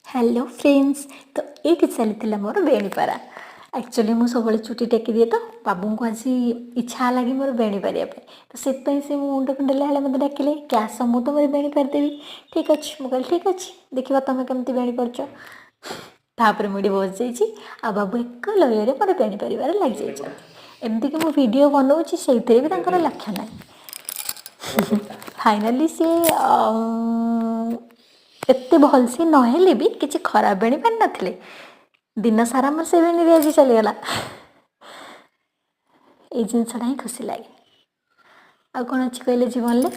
Hello friends, ତ ଏଇଠି ଚାଲିଥିଲା ମୋର ବେଣୀପାରା। ଆକ୍ଚୁଆଲି ମୁଁ ସବୁବେଳେ ଚୁଟି ଟେକି ଦିଏ, ତ ବାବୁଙ୍କୁ ଆଜି ଇଚ୍ଛା ହେଲା କି ମୋର ବେଣୀ ପାରିବା ପାଇଁ। ତ ସେଥିପାଇଁ ସେ ମୁଣ୍ଡ କୁଣ୍ଡେଇଲା ବେଳେ ମୋତେ ଡାକିଲେ କି ଆସ, ମୁଁ ତୁମର ବେଣୀ ପାରିଦେବି। ଠିକ୍ ଅଛି, ମୁଁ କହିଲି ଠିକ୍ ଅଛି, ଦେଖିବା ତୁମେ କେମିତି ବେଣୀ ପାରୁଛ। ତାପରେ ମୁଁ ଏଠି ବସିଯାଇଛି ଆଉ ବାବୁ ଏକ ଲୟରେ ମୋର ବେଣୀ ପାରିବାରେ ଲାଗିଯାଇଛନ୍ତି। ଏମିତିକି ମୁଁ ଭିଡ଼ିଓ ବନଉଛି, ସେଇଥିରେ ବି ତାଙ୍କର ଲକ୍ଷ୍ୟ ନାହିଁ। ଫାଇନାଲି ସିଏ ଏତେ ଭଲସେ ନହେଲେ ବି କିଛି ଖରାପ ବେଣୀ ପାରିନଥିଲେ। ଦିନ ସାରା ମୋର ସେ ବେଣୀରେ ଆଜି ଚାଲିଗଲା। ଏଇ ଜିନିଷଟା ହିଁ ଖୁସି ଲାଗେ। ଆଉ କ'ଣ ଅଛି କହିଲେ ଜୀବନରେ?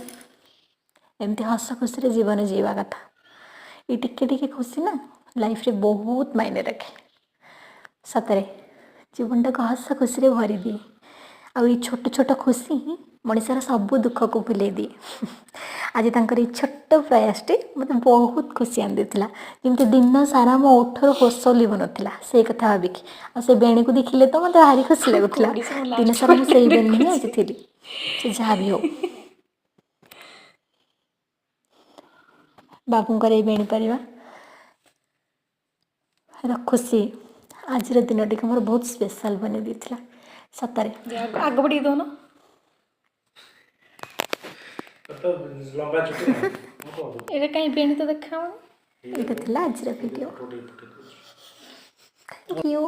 ଏମିତି ହସ ଖୁସିରେ ଜୀବନ ଜିଇବା କଥା। ଏଇ ଟିକେ ଟିକେ ଖୁସି ନା ଲାଇଫରେ ବହୁତ ମାଇନେ ରଖେ। ସତରେ ଜୀବନଟାକୁ ହସ ଖୁସିରେ ଭରିଦିଏ। ଆଉ ଏଇ ଛୋଟ ଛୋଟ ଖୁସି ହିଁ ମଣିଷର ସବୁ ଦୁଃଖକୁ ଭୁଲେଇ ଦିଏ। ଆଜି ତାଙ୍କର ଏଇ ଛୋଟ ପ୍ରୟାସଟି ମୋତେ ବହୁତ ଖୁସି ଆଣିଦେଇଥିଲା। ଯେମିତି ଦିନ ସାରା ମୋ ଓଠରୁ ହସ ଲିଭୁନଥିଲା ସେଇ କଥା ଭାବିକି। ଆଉ ସେ ବେଣୀକୁ ଦେଖିଲେ ତ ମୋତେ ଭାରି ଖୁସି ଲାଗୁଥିଲା। ଦିନ ସାରା ମୁଁ ସେଇ ବେଣୀ ହିଁ ଆଜି ଥିଲି। ସେ ଯାହା ବି ହଉ, ବାବୁଙ୍କର ଏଇ ବେଣୀ ପାରିବା ର ଖୁସି ଆଜିର ଦିନଟିକୁ ମୋର ବହୁତ ସ୍ପେଶାଲ ବନେଇ ଦେଇଥିଲା ସତରେ। ଆଗ ଟିକେ ଦଉନ। ଲମ୍ବା ଚୁଟି ନା, ମୁଁ କଣ କରିବି? ଏଇଟା କାହିଁ ବେଣୀ ତ ଦେଖାଉନି। ଏଇଟା ଥିଲା ଆଜିର ଭିଡ଼ିଓ। ଫଟୋ ଟିକେ ପଠେଇ ଦଉଛି। Thank you.